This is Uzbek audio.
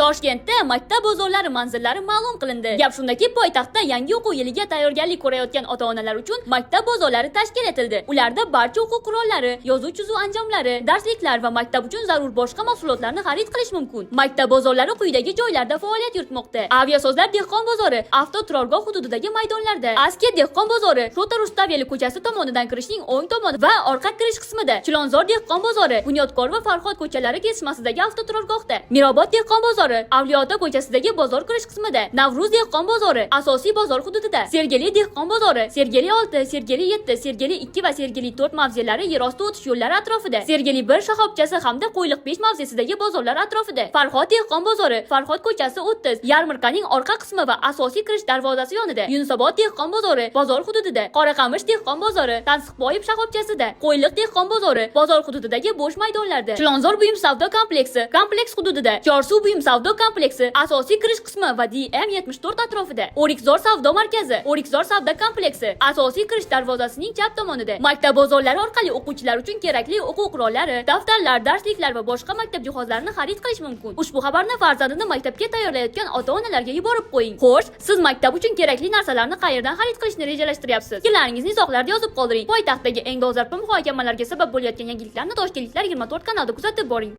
Toshkentda maktab bozorlari manzillari ma'lum qilindi. Gap shundaki, poytaxtda yangi o'quv yiliga tayyorgarlik ko'rayotgan ota-onalar uchun maktab bozorlari tashkil etildi. Ularda barcha o'quv qurollari, yozuv-chizuv anjomlari, darsliklar va maktab uchun zarur boshqa mahsulotlarni xarid qilish mumkin. Maktab bozorlari quyidagi joylarda faoliyat yuritmoqda: Aviasozlar dehqon bozori, avtoturargoh hududidagi maydonlarda, Askiya dehqon bozori, Shota Rustaveli ko'chasi tomonidan kirishning o'ng tomoni va orqa kirish qismida, Chilonzor dehqon bozori, Bunyodkor va Farhod ko'chalari kesishmasidagi avtoturargohda, Mirobod dehqon bozori, Avliyoota ko'chasidagi bozor kirish qismida, Navruz dehqon bozori, asosiy bozor hududida, Sergeli dehqon bozori, Sergeli 6, Sergeli 7, Sergeli 2 va Sergeli 4 mavzelari yerosti o'tish yo'llari atrofida, Sergeli 1 shoxobchasi hamda Qo'yliq 5 mavzesidagi bozorlar atrofida, Farhod dehqon bozori, Farhod ko'chasi 30, yarmarkaning orqa qismi va asosiy kirish darvozasi yonida, Yunusobod dehqon bozori, bozor hududida, Qoraqamish dehqon bozori, Tansiqboyev shoxobchasida, Qo'yliq dehqon bozori, bozor hududidagi bo'sh maydonlarda, Chilonzor buyum savdo kompleksi, kompleks hududida, Chorsu buyum savdo kompleksi, asosiy kirish qismi va DM 74 atrofida, O'rikzor savdo markazi, O'rikzor savdo kompleksi, asosiy kirish darvozasining chap tomonida. Maktab bozorlari orqali o'quvchilar uchun kerakli o'quv qurollari, daftarlar, darsliklar va boshqa maktab jihozlarini xarid qilish mumkin. Ushbu xabarni farzandini maktabga tayyorlayotgan ota-onalarga yuborib qo'ying. Xo'sh, siz maktab uchun kerakli narsalarni qayerdan xarid qilishni rejalashtiryapsiz? Fikrlaringizni izohlarda yozib qoldiring. Poytaxtdagi eng dolzarb muhokamalarga sabab bo'layotgan yangiliklarni Toshkentliklar 24 kanalida kuzatib boring.